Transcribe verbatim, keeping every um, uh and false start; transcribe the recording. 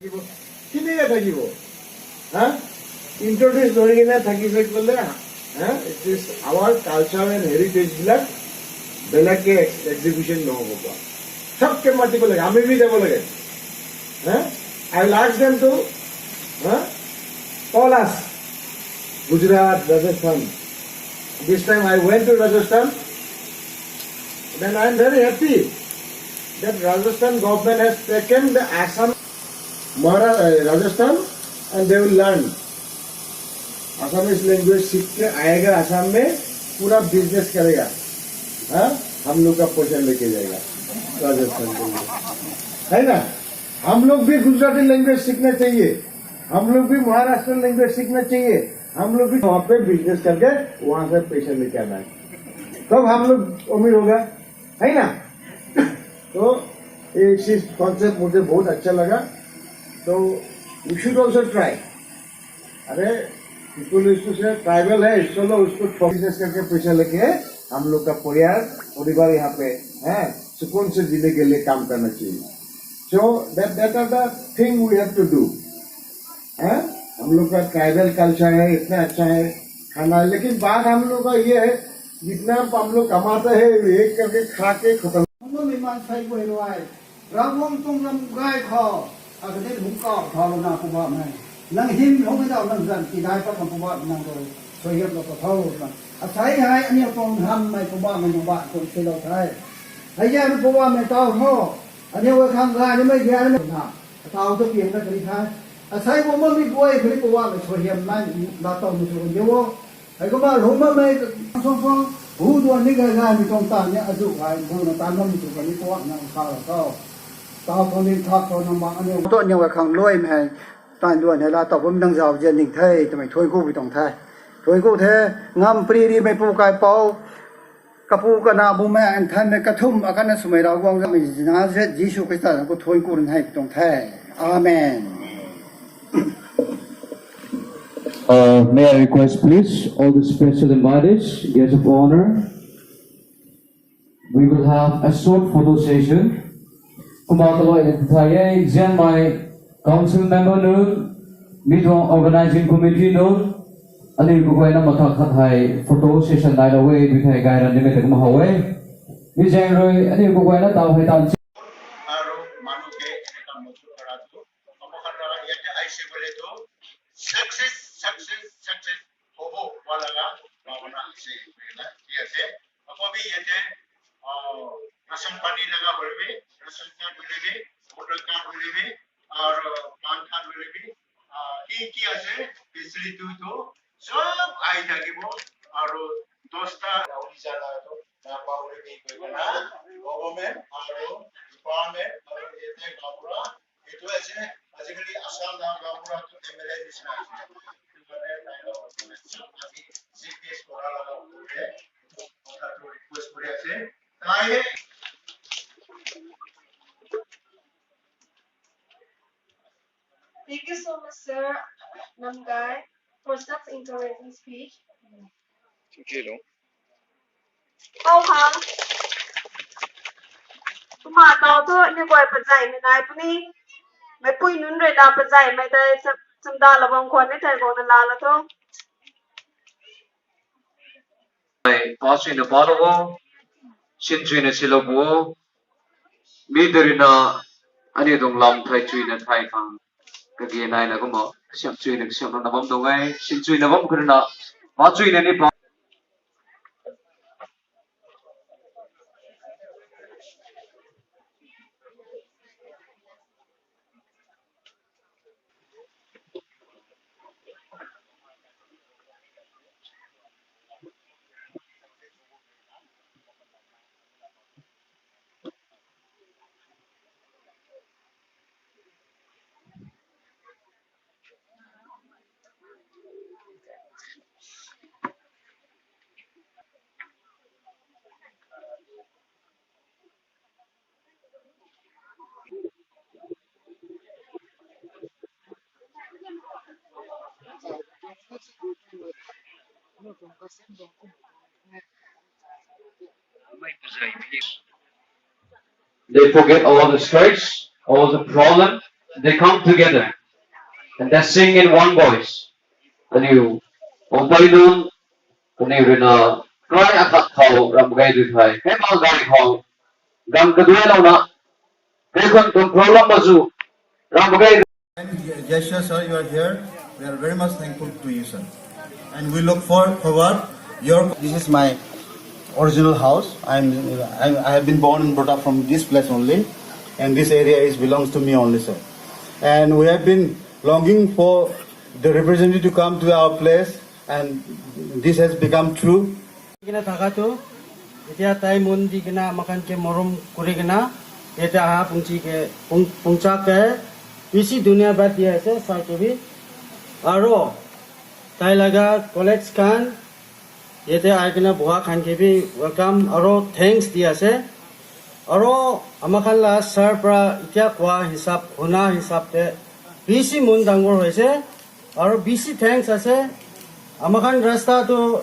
Kini ya thaki bo? Ha? Introduce nori kena thaki se kule, ha? It is our culture and heritage bilak belak ke exhibition no hobo. Sab ke mati ko lage, hami bhi jabo lage. Ha? I will ask them to, ha? Call us. Gujarat, Rajasthan. This time I went to Rajasthan. Then I am very happy that Rajasthan government has taken the Assam, Mahara-, uh, Rajasthan, and they will learn. Assamese language सीख के आएगा आसाम में, पूरा बिजनेस करेगा। हाँ, हम लोग का पैसा लेके जाएगा राजस्थान के लिए, है ना? हम लोग भी गुजराती लैंग्वेज सीखना चाहिए, हम लोग भी महाराष्ट्र लैंग्वेज सीखना चाहिए, हम लोग भी वहाँ पे बिजनेस करके वहाँ से पैसा लेके आना है, तब हम लोग अमीर होगा, है ना? तो ये चीज कॉन्सेप्ट मुझे बहुत अच्छा लगा। तो we should also try। अरे, इसको, इसको से ट्राइबल है, चलो उसको बिजनेस करके पैसा लेके हम लोग का परिवार, परिवार यहाँ पे है, सुकून से जीने के लिए काम करना चाहिए। So that, that are the thing we have to do। हैं? हम लोग का ट्राइबल कल्चर है, इतना अच्छा है खाना है, लेकिन बात हम लोग का ये है, जितना हम लोग कमाते हैं, एक करके खा के खत्म। Hungna mi maansei guay rui, Ravguangc tuang ram gay khou, akhatni hungc kau thau lana Poubauhmei, nang hym hungmei daw nang zan tidai pat khang Poubauhmei nang rui suaihiamlou khou tho twna. Asei hei aniu tuang hammei Poubauhmei nang ba tuang silou the. Hei zian Poubauhmei taw tho, aniu guay khang gay nimei zian na, ataw tu piang na kari the. Asei guang bammei guay khatni Poubauhmei suaihiam nai, laatow mei sw kan diu o. Hei kumna lungc bammei suang suang, hu duan ni gay gaymei tuang taanv ni azuh gay, buna taanv bammei sw kan ni Poubauhmei nang khalou tho. Taw khou ni thak khou nang bang aniu tu aniu guay khang luaimei hei, taanv luan hei laatow bammei nang zauzian ning the twmei thuanc ku pui tuang the. Thuanc ku the, ngam pri rimei pu kaipouc, kapu kana bumaengh nthanmei kathumh akhatna swmei Ravguangc zammei Nazaret Jisu Khrista zanc khou thuanc ku run hei pui tuang the. Amen. Uh, may I request, please, all the special invitees, guests of honor, we will have a short photo session. Kumna kalui thai e, zianmei council member nunc, mi tuang organizing committee nunc, aniu kaguayna mathak khat hei photo session nailou e, tw thei gay ran nimei ta kumna how e. Mi zaeng rui aniu kaguayna taw hei tan se. Aru manu ke kam mo tu para tu, amo khat ra ya ke ai se bole tu, success, success, success hobo wala ga bana se bela ya se. Apo bi ye te, ah, ration pani laga bole bi, ration card bole bi, voter card bole bi, aru pan card bole bi, ah, ki ki ase, facility tu, sob ai thaki bo, aru dosta, auri jala tu, na pa bole bi, koi kana, government, aru department, aru ye te gapura, Itu aise, আজিকালি Assam na gaonbura tu M L A ni sina. Chief guest kora laga ure. Kotha tu request kuri ase. Tai he. Thank you so much, Sir Namgay, for such encouraging speech. Thank you. Pou khang. Kumna taw thu, ni guay pazaymei nai puni. Meipui nunc rui na pazaymei tei cham-, chamda la bam khwan ni thei guang na la la thu. Ai, pa chuina pa lo bo, sin chuina si lo bo. Mi tei rui na, aniu tuang lam thai chuina thai khang. Kage nai na kumna, kasiam chuina kasiam na bam tuang e, sin chuina bam khou rui na, pa chuina ni pa. They forget all the stress, all the problem. they come together and they sing in one voice. Kaniw, Ompei nunc, kaniw ruina, krai akhat khou ram gay du the. Hei ma gay khou, gang kaduailouna, hei khun tum problem ma zu, ram gay And Yeshua sir, you are here. We are very much thankful to you, sir. And we look for, forward your. This is my original house. I'm, I'm, I have been born and brought up from this place only. And this area is belongs to me only, sir. And we have been longing for the representative to come to our place. And this has become true. Kina thaka tu, itia tai mun di kina makan ke morum kuri kina, itia ha pungchi ke, pung, pungcha ke, isi dunia bat dia se, sa ke bi. Aro, tai laga college kan, itia ai kina buha kan ke bi welcome, aro thanks dia se. Aro, amakan la sir pra itia kwa hisap, huna hisap te, bisi mun dangur hoi se, aro bisi thanks ase, amakan rasta tu